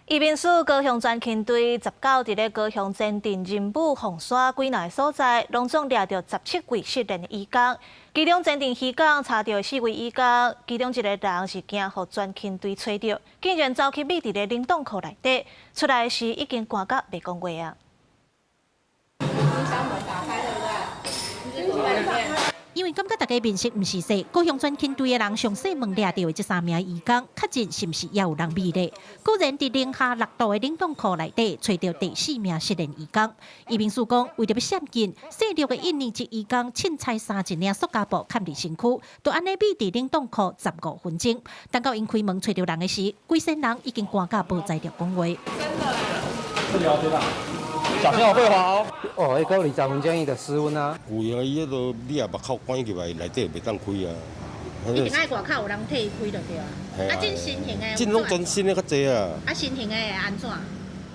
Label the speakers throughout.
Speaker 1: 移民署高雄專勤隊19佇咧高雄前鎮仁武鳳山幾若个所在，攏總掠著17位失聯的移工。其中前鎮漁港查著四位移工，其中一个人是驚予專勤隊揣著，竟然走去匿佇咧冷凍庫內底，出來時已經寒甲袂講話啊！
Speaker 2: 箱門打開，對不對？
Speaker 3: 因為感覺大家面色毋是踅，高雄專勤隊的人詳細問掠著的這三名移工，確認是毋是猶有人佇咧。果然佇零下6度的冷凍庫內底，揣著第四名失聯移工。移民署講，為著欲閃緊，細粒的印尼籍移工凊彩紗一領塑膠布崁佇身軀，就按呢匿佇冷凍庫15分鐘。等到𪜶開門揣著人的時，規身人已經寒甲無才調講話。
Speaker 4: 真的。小心會滑哦！
Speaker 5: 哦，彼閣20分鐘伊就失溫啊。
Speaker 6: 有影伊彼個你若目口關入來，內底袂當開啊。
Speaker 3: 一定愛外口有人替伊開就對啊。啊，這新型的，
Speaker 6: 這攏全新的較濟啊。
Speaker 3: 啊，新型的會按怎？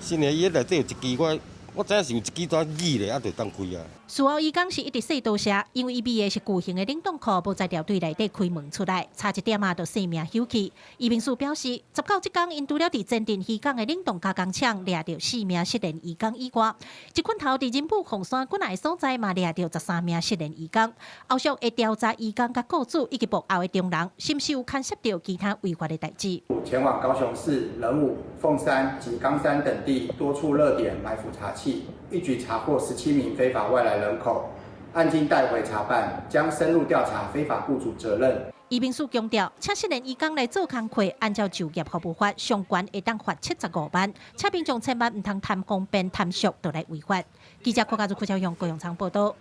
Speaker 6: 新的伊內底有一支我。我知影是有一支單耳咧，啊，就當開啊。
Speaker 3: 事後伊講是一直說多謝，因為伊匿的是巨型的冷凍庫，無才調對內底開門出來，差一點仔就性命休去。移民署表示，19這工𪜶除了佇前鎮漁港的冷凍加工廠掠著四名失聯移工以外，這款頭佇仁武鳳山幾若个所在嘛掠著13名失聯移工。後續會調查移工佮雇主以及幕後的中人，是毋是有牽涉著其他違法的代誌。
Speaker 7: 前往高雄市仁武、鳳山及岡山等地多處熱點埋伏查緝，一舉查獲17名非法外來人口，案經帶回查辦，將深入調查非法雇主責任。
Speaker 3: 移民署強調，請失聯移工來做工課，按照就業服務法，上懸會當罰75萬，請民眾千萬毋通貪方便貪俗，就來違法。記者郭家如、柯超雄、高永昌報道。